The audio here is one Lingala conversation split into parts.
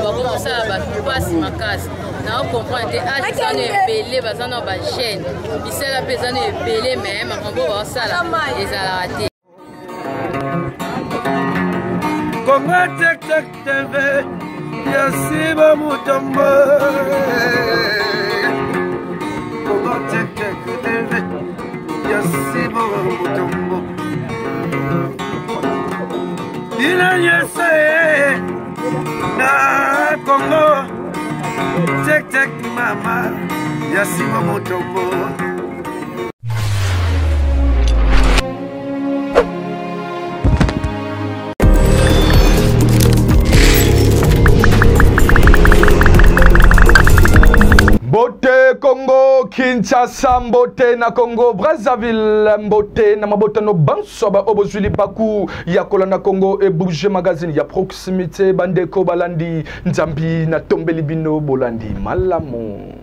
Bakosala bato mpasi makasi. Nao comprendre te, age eza no ebele, baza na bajeune, misala mpe eza no ebele, me makambo oyo baosala ezalaka te. Congo Tek Tek TV, Yasiba Mutombo. Congo Tek Tek TV, Yasiba Mutombo. Bino nyonso ye na Congo Tek Tek mama Yasiba Mutombo. Mbote Congo Kinshasa, mbote na Congo Brazzaville, mbote na mabotano banso ba oyo bozwi libaku ya kolanda Congo Ebouge magazine ya proximité. Bandeko balandi, Nzambi natombeli bino bolandi malamu.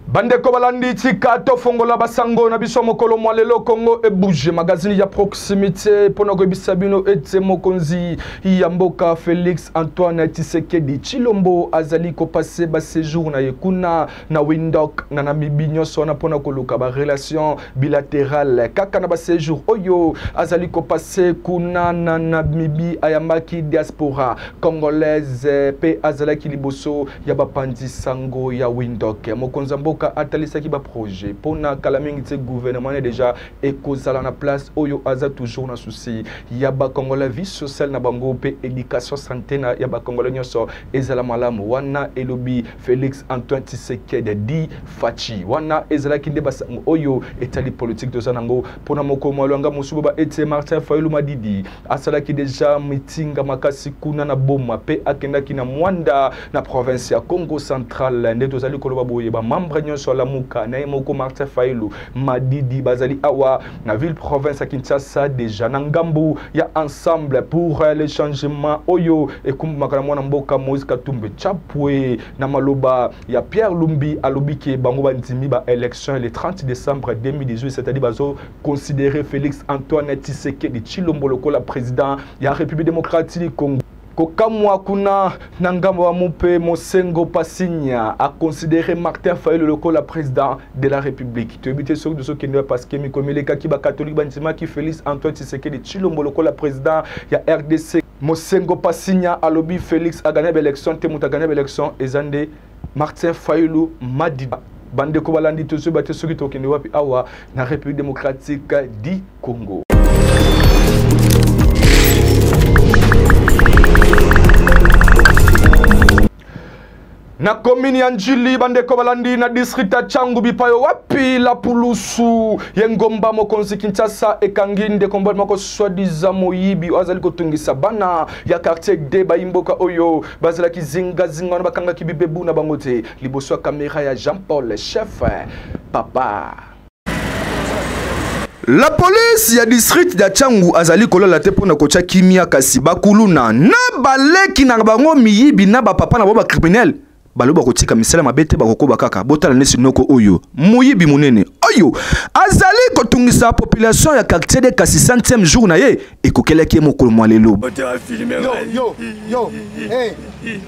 Bandeko balandi, tika tofongola basango na biso mokolo mwa lelo. Congo Ebouge magazine ya proximité mpona koyebisa bino ete mokonzi ya mboka Félix Antoine Tshisekedi Tshilombo azali kopase baséjour na ye kuna na Windhoek na Namibie, nyonso wana mpona koluka barelation bilatérale. Kaka na baséjour oyo azali kopase kuna na Namibie, ayambaki diaspora congolaise mpe azalaki liboso ya bapanzi sango ya Windhoek. Mokonzi ya mboka atalisaki baprojet mpona kala mingi te gouvernement ne déjà ekozala na place oyo. Aza toujours na souci ya bacongolais, vie sociale na bango mpe éducation, santé na ya bacongolais nyonso ezala malamu. Wana elobi Félix Antoine Tshisekedi dit Fatshi. Wana ezalaki nde basango oyo etali politique. Toza nango mpona moko mwalwanga mosusu ba ete Martin Fayulu Madidi asalaki déjà mitinga makasi kuna na Boma mpe akendaki na Mwanda na province ya Congo Central. Nde tozali koloba boye, bamembre nyonso alamuka na ye moko Martin Fayulu Madidi bazali awa na ville province ya Kinshasa déjà. Na ngambu ya Ensemble pour le changement oyo ekumbamaka na mwana mboka Moïse Katumbi Chapwe, na maloba ya Pierre Lumbi, alobi ke bango bandimi ba élection le 30 décembre 2018, c'est-à-dire bazo considérer Félix Antoine Tshisekedi Tshilombo lokola président ya République démocratique du Congo. Kokamwa kuna na ngambo ya mope Mosengo Pasinya aconsidéré Martin Fayulu lokola président de la République. Toyebi te soki tozokende, parce que mikolo elekaki bacatholique bandimaki Félix Antoine Tshisekedi Tshilombo lokola président ya RDC. Mosengo Pasinya alobi Félix agagné baélection te, moto agagné baélection eza nde Martin Fayulu Madidi. Bandeko balandi, tozoyeba te soki tokende wapi awa na République démocratique du Congo. Na komini ya Njili, bandeko balandi, na district ya Tshangu, bipayo wapi la pulusu ye ngomba mokonzi Kinshasa ekangi ndeko mobali moko soi-disant moyibi oyo azali kotungisa bana ya quartier D. Bayimboka oyo bazalaki zingazinga wana bakangaki bibebu na bango te liboso ya kamera ya Jean Paul Chef Papa. La police ya district ya Tshangu azali kolala te mpona kotya kimia, kasi bakuluna na baleki na bango miyibi na bapapa na bango bacriminel balobi bakotika misala mabe te, bakokoba kaka. Botala nesi noko oyo moyibi monene oyo azali kotungisa population ya quartier de, kasi 100e jour na ye ekokelaki ye mokolo mwa lelo. Yo, yo, hey,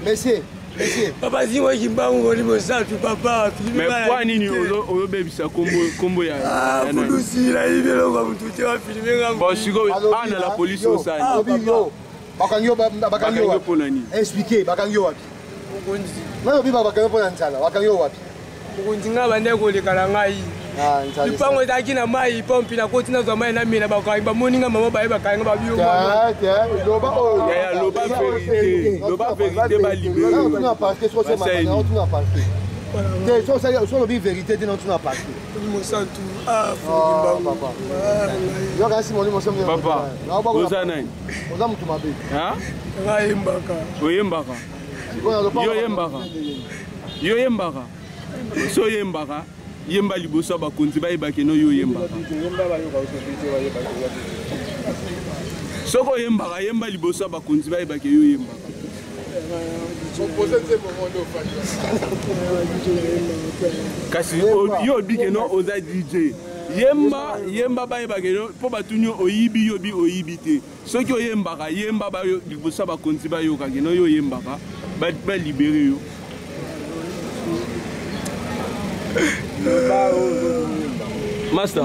monsieur, monsieur. Papa, zingo kimbangu ngoli mosantu papa. Mais po nini ozobebisa kombo ya Pulusi? Nayibi eloko mutu te, bafilme nga. Bon, sikoyo ana la police osali. Alobi yo, bakangi yo, bakangi yo wapi? Mpo nini? Explique, bakangi yo wapi? Mokonzi. Nalobi bakangi yo mpo na nzala, bakangi yo wapi? Mokonzi, ngai bande koleka na ngai, lipango ezalaki na mai, pompi, nakoti nazwa mai namela, bakangi, bamoni nga mama, baye bakangi nga babi. Loba oyo. Loba vérité, loba vérité, balibere. Te, so olobi vérité te, notuna parquet. Mosantu. Yoka simoli mosantu. Papa, oza nani? Oza motu mabe. Nayembaka. Oyembaka? Yo yembaka, yo yembaka. So oyembaka, yemba liboso ya bakonzi, bayebake no yo oyembaka. Soki oyembaka, yemba liboso ya bakonzi, bayebake yo oyembaka. Kasi yo obi keno oza DJ. Yemba, yemba bayeba keno mpo batuni yo oyibi yo bi oyibi te. Soki oyembaka yemba ba liboso ya bakonzi bayoka keno yo oyembaka ba libere yo. Master.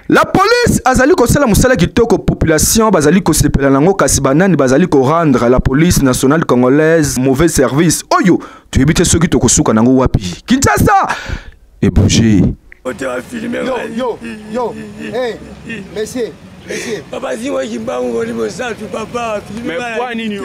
La police azali kosala mosala kitoko, population bazali kosepela nango, kasi banani bazali korendre la police nationale congolaise mauvais service? Oyo toyebi te soki tokosuka nango wapi. Kinshasa ebouge. Yo, yo, yo, hey, monsieur, monsieur. Papa, si moi qui mbangu molimo santu, papa, Mais kwa nini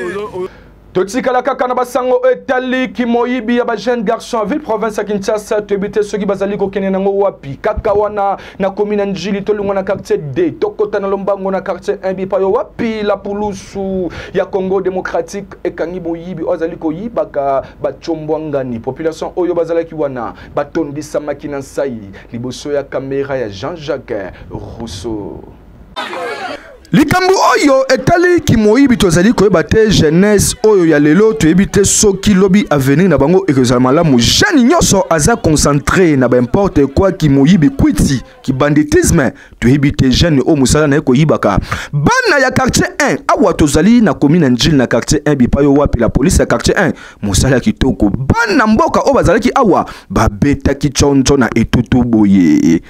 Totikala kaka na basango etali kimoyibi ya ba jeune garçon ville province ya Kinshasa. Toyebi te soki bazali kokende nango wapi. Kaka wana na commune ya Ndjili, tolongwa na quartier D, tokota na lombango na quartier 1 bipayo wapi la pulusu ya Congo démocratique ekangi boyibi oyo azali koyibaka bacombwangani. Population oyo bazalaki wana batondisamaki na nsai liboso ya kamera ya Jean-Jacques Rousseau. Likambo oyo etali kimoyibi tozali koyeba te jeunesse oyo ya lelo, toyebi te soki lobi avenir na bango ekozala malamu. Jeune nyonso aza concentré na ba importe quoi kimoyibi kwiti ki banditisme, toyebi te jeune oyo mosala na ye koyibaka. Bana ya quartier 1 awa tozali na commune ya Ndjili na quartier 1 bipayo wapi la police ya quartier 1 mosala ya kitoko. Bana mboka oyo bazalaki awa babetaki tshonzo na etutu boye.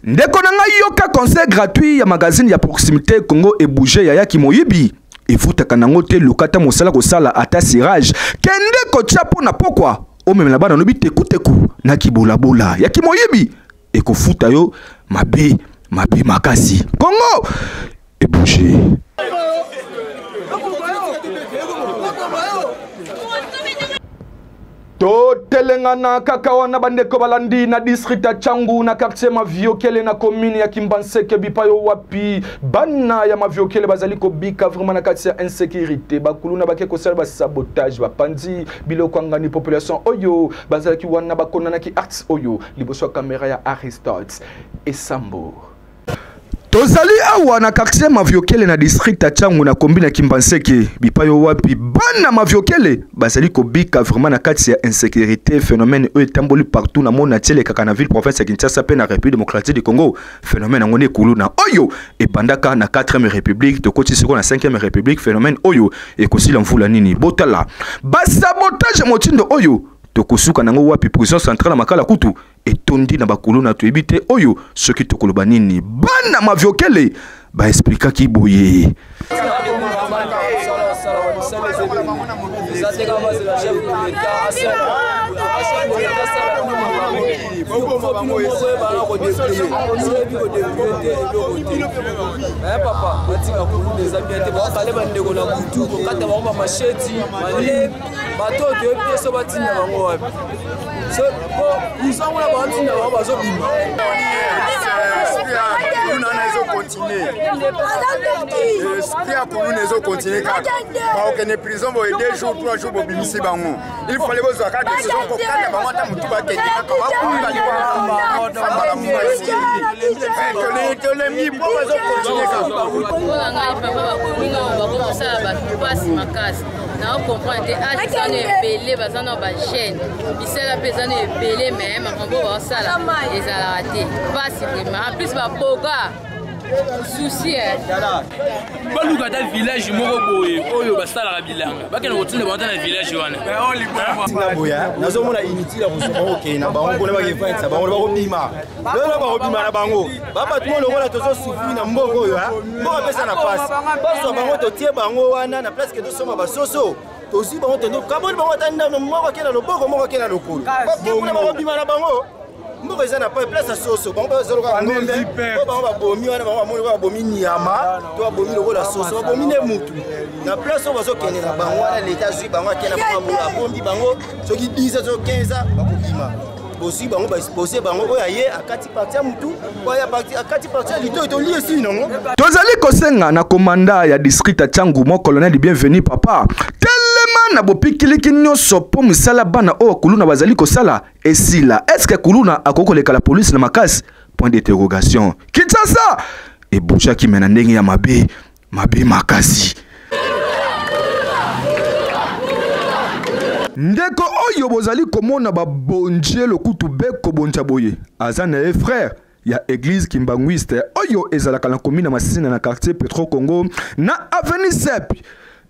Ndeko na ngai yoka conseil gratuit ya magazine ya proximité Congo et bouger yaya kimoyibi efutaka nango te, luka ata mosala kosala ata cirage, kende kotia mpo na pokwa omemela bana no bitekuteku na kibolabola ya kimoyibi ekofuta yo mabe mabe makasi. Congo et bouger. Totelengana kaka wana bandeko balandi na district ya Tshangu na quartier Maviokele na commune ya Kimbanseke bipayo wapi bana ya Maviokele bazali kobika vraiment na kati ya insécurité, bakuluna bake kosala ba sabotage, bapanzi biloko ya ngani population oyo bazalaki wana bakonanaki arts oyo liboso ya caméra ya Aristote Esambo. Tozali awa na quartier Maviokele na district ya Tshangu na commune ya Kimbanseke bipayo wapi bana Maviokele bazali kobika vraiment na kati ya insécurité, phénomène oyo etamboli partout na monde entier kaka na ville province ya Kinshasa pe na République démocratique du Congo. Phénomène yango nde kuluna oyo ebandaka na 4e République, tokoti sikoyo na 5e République. Phénomène oyo ekosila mvula nini? Botala ba sabotage motindo oyo tokosuka nango wapi? Prison centrale ya Makala kutu etondi na bakuluna, toyebi te oyo soki tokoloba nini. Bana Maviokele ba explikaki boye. Bamisala eza ebele, eza te kaka bazela chef de l'État asala. Chef de l'État asala bino makambo, bino moko oyebana kodébrouiller. Soyebi kodébrouiller te, eloko te. Mais papa, batika kuluna, eza bien te. Bakale bandeko na butu, kokata bango bamasheti malimi. Bato oyo toyebi te so batinda bango wapi, po prison kuna batinda bango, bazobima. Kuluna wana ezocontinuer, esprit ya kuluna ezocontinuer kaka. Bakokende prison boye 2 jours, 3 jours, bobimisi bango. Il fallait bozwa kaka décision kokata bango ata motu, bakende kaka, bakunga limbala mwasi. Tolembi mpo bazocontinuer kaka. Mpona ngai papa, bakuluna oyo bakokosala bato mpasi makasi. Naocomprendre te, âge eza no ebele, baza na bajeune, misala mpe eza no ebele, mais makambo oyo baosala ezalaka te. Mpasi vraiment, en plus baboga souci. Baluka ata village moko boye oyo basalaka bilanga, bakende kotinda bango ata na village wana. Tina boya, nazomona inutile ya kozwa bango, okende na bango kuna, bakefandisa bango, bakobima lelo, bakobima na bango. Babato mo lokola tozosouffrir na mboka oyo, mboka apesa na pasi. Bazwa bango, totie bango wana na place ke tosomba basoso. Tozwi bango, tondo kaboli bango, ata ndano moko ake na loboko, moko ake na lokolo, bake kuna, bakobima na bango. Mboka eza na place ya soso, bango bazoloka ngombe po bango babomi wana. Bango bamoni lokola babomi nyama to babomi lokola soso, babomi nde mutu. Na place oyo bazokende na bango wana, leta azwi bango, ake na bango, abombi bango soki 10, soki 15, bakobima. Bozwi bango, baexposer bango, oyo aye akati partie ya mutu, oyo akati partie ya litoi, tolie esili nango. Tozali kosenga na komanda ya district ya Tshangu, mo colonel Bienvenu Papa, telema na bopikiliki nyonso mpo misala bana oyo kuluna bazali kosala esila. Eske kuluna akoki koleka la polise na makasi? Point d'interrogation. Kinshasa ebougeaki me na ndenge ya mabe mabe makasi. Ndeko oyo bozali komona babonje lokutu be kobonja boye, aza na ye frère ya église kimbanguiste oyo ezalaka na commune ya Masina, na quartier Petro Congo, na avenue Sep.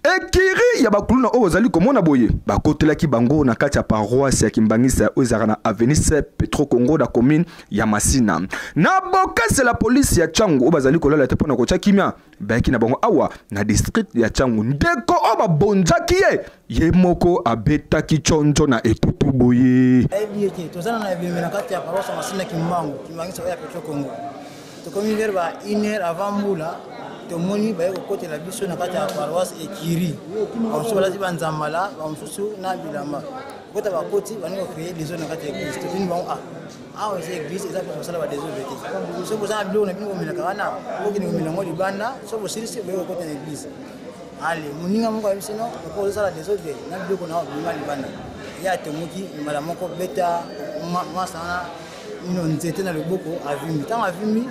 Ekiri ya bakuluna oyo bozali komona boye, bakotelaki bango na kati ya paroisse ya Kimbangisa oyo ezalaka na avenue Sep Petro Congo, na commune ya Masina. Na bokasi la polisi ya Tshangu oyo bazali kolala te mpona kotya kimia, bayaki na bango awa na district ya Tshangu. Ndeko oyo babonzaki ye, ye moko abetaki tshonzo na etutu boye. Ayebi ete toza na ebembe na kati ya paroisse ya Masina, Kimbangu, Kimbangisa oyo ya Petro Congo. Tokomi vers ba une heure avant mbula, tomoni baye kokotela biso na kati ya paroisse ekiri. Bamosusu balati banzambala, bamosusu na bilamba. Kota bakoti, baningi kocréer désordre na kati ya église. Totuni bango: ah, awa eza église, eza place kosala badésordre te. Soki boza na biloko na bino bomelaka wana, bokende komela yango libanda. Soki bosilisi, boye kokota na église. Ale moninga moko ayebisi: no, oko ozosala désordre na biloko na bima libanda. Ye atomboki mbala moko, beta mwasa wana nino nzete na loboko, avimbi. Ntango avimbi,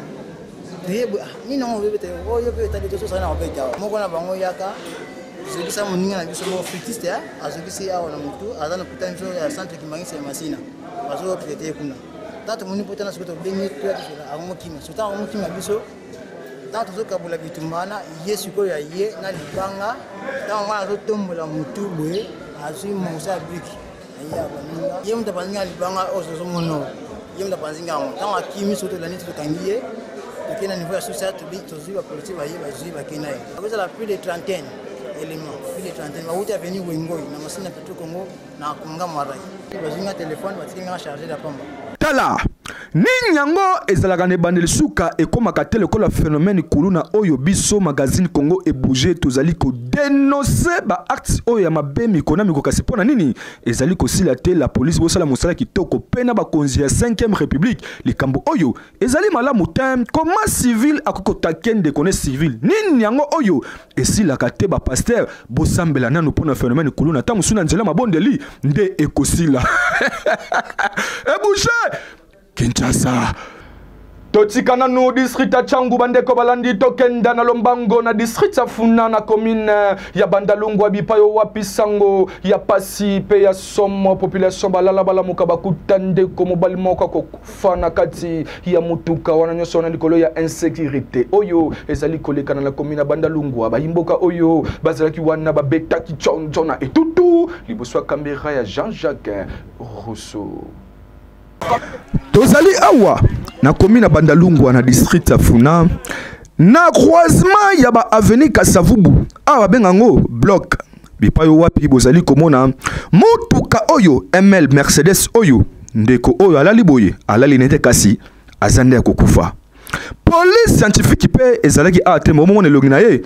toyebi nini yango obebeta oyo mpe etali tososala na kobeta moko na bango. Yaka azokisa moninga na biso moko fritiste, azokisi awa na motu, aza na hôpital biso ya centre Kimbangisa ya Masina, bazotraiter ye kuna. Ntango tomoni potana, soki tobengi, toya tosola, akomokima. So ntango akomokima biso, ntango tozokabola bitumba wana, ye sikoyo ya ye na libanga. Ntango wana azotombola motu boye, azwi morceau ya brique, aye abaninga ye moto apanzinga libanga oyo tozomona. Ye moto apanzinga yango. Ntango akimi, soki tolandi, tokangi ye, tokei na niveau ya susa, tozwi bapolisier, baye, bazwi, bakei na ye. Akozala plus de trentaine élément, plus de trentaine. Bawuti avenue Wengoi na Masina Petro Congo na Konga Mwarai. Bazwi nga telefone, batiki nga charge ya pamba. Tala nini yango ezalaka na ebandeli, suka ekómaka te lokola phénomène kuluna oyo biso magazine Congo ebouge tozali kodénoncer baacte oyo ya mabe miko na miko. Kasi mpo na nini ezali kosila te? La police, bosala mosala kitoko, mpe na bakonzi ya 5e République, likambo oyo ezali malamu te. Koma civil akoki kotake ndeko ne civil? Nini yango oyo esilaka te? Bapasteur, bosambela nanu mpo na phénomène kuluna. Ta mosusu na nzela mabondeli nde ekosila. Ebouge Kinshasa. Totika nanu district ya Tshangu, bandeko balandi, tokenda na lombango na district ya Funa, na commune ya Bandalungwa, bipai oyo wapi sango ya pasi mpe ya somo. Population balala balamuka, bakuta ndeko mobali moko akokufa na kati ya motuka wana. Nyonso wana likolo ya insécurité oyo ezali kolekana na commune ya Bandalungwa. Bayimboka oyo bazalaki wana babetaki tshonzo na etutu liboso ya caméra ya Jean-Jacques Rousseau. Tozali awa na commune ya Bandalungwa, na district ya Funa, na croisement ya baavenue Kasavubu. Awa babenga yango bloc Bipai wapi bozali komona motuka oyo ML Mercedes oyo ndeko oyo alali boye, alali nete kasi aza nde ya kokufa. Police scientifique mpe ezalaki awa te, momona elongi na ye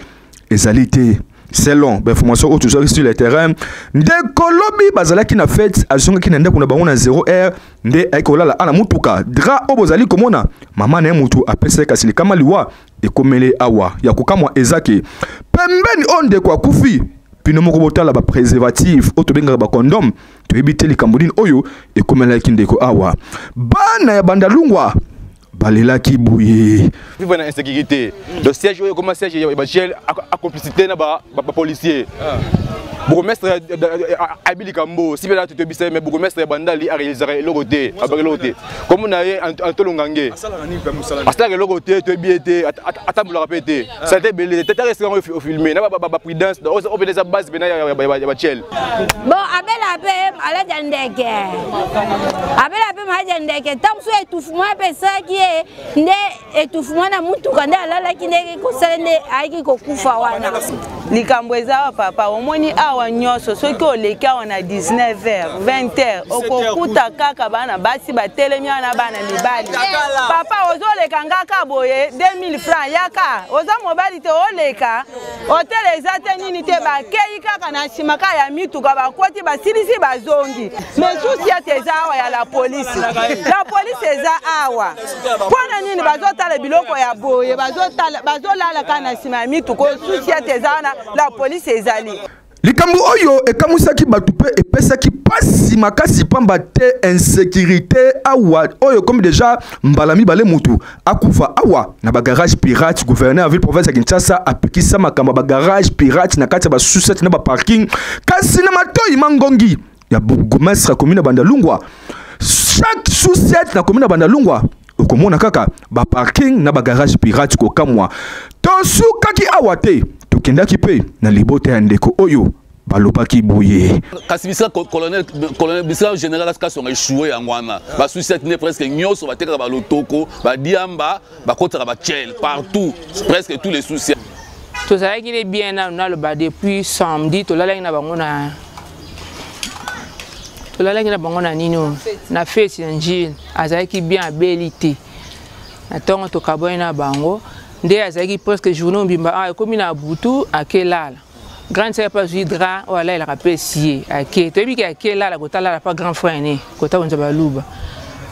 ezali te. Selon bainformation oyo tozwaki sur le terrain, ndeko lobi bazalaki na fete, azongaki na ndako na bango na 0 heure nde ayaki kolala ana motuka. Drap oyo bozali komona mama na ye motu apesaki, kasi likama liwa ekomeli awa. Ya kokamwa ezaki pembeni oyo ndeko akufi, bino moko botala ba préservatif oyo tobengaka ba condom, toyebi te likambo nini oyo ekomelaki ndeko awa. Bana ya Bandalungwa balelaki boye. Vivre na insécurité. Le siège oyo ekoma siège ya ba gel a complicité na ba policier. Bourgmestre ayebi likambo si mpe na totoyebisa ye, mais bourgmestre ya Bandali arealisaka eloko te, abaka eloko te. Kombo na ye Antolonga Nge. Asalaka eloko te, toyebi ye te, atambolaka mpe te. Salite ebele te, tata esika yango ofilme na ba prudence, oyo mpe eza base mpena ya ba chel. Bon, abela mpe maladi ya ndeke, abela mpe maladi ya ndeke, ntango mosusu étouffement mpe esalaki ye nde étouffement na motuka nde alalaki nde kosala nde ayaki kokufa wana. Likambo eza awa papa, omoni awa nyonso soki oleki awa na 19h 20h okokuta kaka bana basi batelemi awa na bana mibali. Papa ozoleka ngaka boye 2000 francs yaka, oza mobali te oleka hotel eza te nini te, bakei kaka na nsima kaka ya mituka bakoti basilisi bazongi. Mais susi ete eza awa ya la polisi, la polisi eza awa mpo na nini bazotala biloko ya boye, bazolala kaka na nsima ya mituka oyo susi ete eza wana, la polisi ezali. Likambo oyo ekamwisaki bato mpe epesaki pasi makasi pamba te insécurité awa oyo ekomi deja mbala mibale mutu akufa awa na bagarage pirate. Gouverneur ya ville province ya Kinshasa apekisa makambo ya bagarage pirate na kati ya basusete na baparking, kasi na matoi mangongi ya bourgmestre ya commune ya Bandalungwa, chaque sous-ciat na commune ya Bandalungwa okomona kaka baparking na bagarage pirate. Kokamwa, tosukaki awa te, tokendaki mpe na libota ya ndeko oyo balobaki boye. Kasi bisika colonel, colonel bisika général Kasonga échoué yango wana, basusiati ne presque nyonso batekaka balotoko, badiamba, bakotaka bachel partout, presque tous les soucis. Tozalaki ne bien nanu naloba depuis samedi tolalaki na bango na tolalaki na bango na nini oyo na feti na Njili, azalaki bien, abeli te. Na ntongo tokabwani na bango nde azalaki presque journée mobimba, ah, ekomi na butu akelala. Grande sœur mpe azwi drap oyo alalelaka apesi ye ake, toyebi ke akelala kotalala pa grand frère ne kota konza baluba,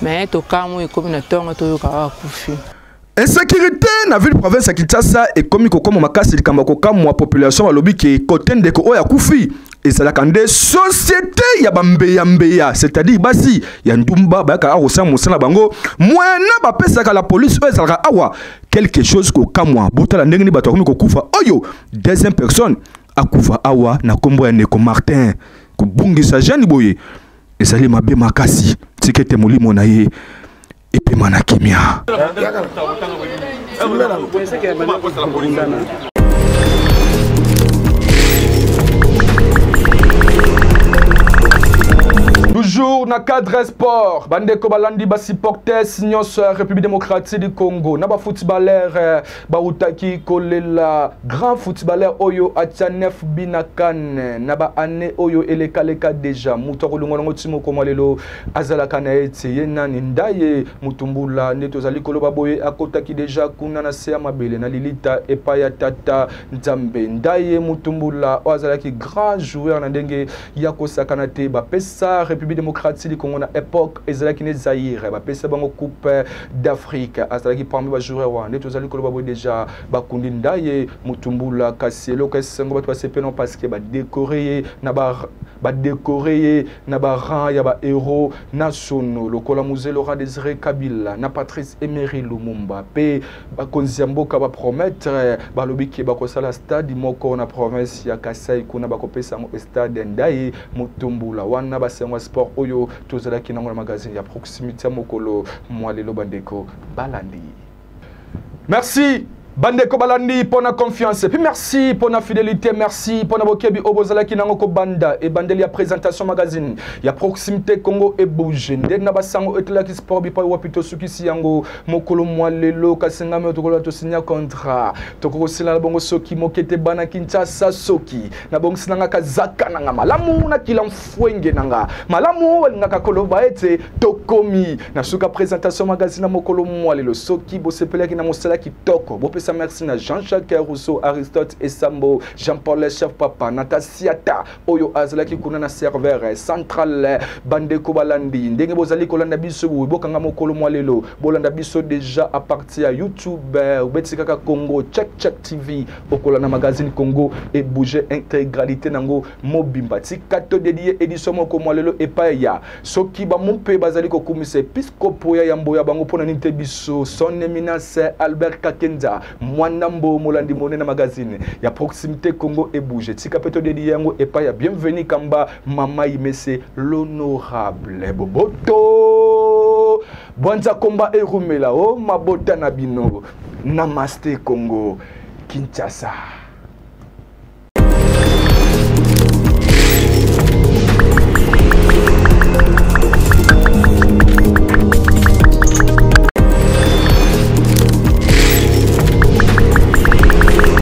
mais tokamwi ekomi na ntongo toyoka oyo akufi. Insécurité na ville province ya Kinshasa ekomi kokoma makasi. Likambo ya kokamwa, population balobi ke kote ndeko oyo akufi ezalaka nde société ya bambeyambeya, c'est-à-dire basi ya ndumba bayaka akosala mosala bango mwena bapesaka la police oyo ezalaka awa quelque chose. Kokamwa, botala ndenge nini bato bakomi kokufa. Oyo deuxième personne akufa awa na nkombo ya ndeko Martin. Kobungisa jeune boye ezali mabe makasi, tika ete molimo na ye epema na kimia. Toujours na cadre sport, bandeko balandi ba supporters nyonso ya République démocratique du Congo na ba footballeur bautaki kolela grand footballeur oyo atia 9 buts na CAN na ba année oyo elekaleka déjà. Moto akolongwa nango ti mokoma lelo azalaka na ye ti ye nani Ndaye Mutumbula nde tozali koloba boye, akotaki deja kuna na se ya mabele na lilita epai ya tata Nzambe. Ndaye Mutumbula oyo azalaki grand joueur na ndenge ya kosakana te, bapesa République démocratique du Congo na époque ezalaki ne Zaïre, bapesa bango Coupe d'Afrique, azalaki parmi ba joueur wana nde tozali koloba boye deja bakundi Ndaye Mutumbula. Kasi eloko esengo, bato basepeli parce que badécoré ye na ba badécoré ye na barang ya bahéros nationaux lokola Mzee Laurent Désiré Kabila na Patrice Emery Lumumba. Mpe bakonzi ya mboka bapromettre, balobi ke bakosala stade moko na province ya Kasai, kuna bakopesa yango stade Ndaye Mutumbula. Wana basengo ya sport oyo tozalaki nango na magazine ya proximité ya mokolo mwa lelo, bandeko balandi. Merci. Bandeko balandi pona confiance puis merci pona fidélité, merci pona bokebi oyo bozalaki nango kobanda ebandeli ya présentation magazine ya proximité Congo ebouge nde na basango etelaki sport bipai wapi tosukisi yango mokolo mwa lelo. Kasi ngai oyo tokoloba tosinya contrat, tokokosila na bongo soki moke te. Bana Kinshasa, soki nabongisi nanga kazaka nanga malamu, nakila mfwenge nanga malamu, balingaka koloba ete tokomi na suka présentation magazine na mokolo mwa lelo. Soki bosepelaki na mosala kitoko, bopesa merci na Jean-Jacques Rousseau, Aristote Esambo, Jean-Paul Chef Papa, Natasiata oyo azalaki kuna na serveur central. Bandeko balandi, ndenge bozali kolanda biso boye, bokanga mokolo mwa lelo, bolanda biso déjà à partir ya YouTube. Obeti kaka Congo Check Check TV, okolanda magazine Congo ebouge intégralité nango mobimba. Tika todédier édition moko mwa lelo epai ya soki bamu mpe bazali kokumisa episkopo ya yambo ya bango, mpona nini te biso, Son Éminence Albert Kakenza Mwanambo, molandi monene na magazine ya proximité Congo ebouge. Tika mpe todédier yango epai ya Bienvenu Kamba, Mama Imese, l'honorable Boboto Bwanza Komba erumela o mabota na bino. Namaste Congo Kinshasa.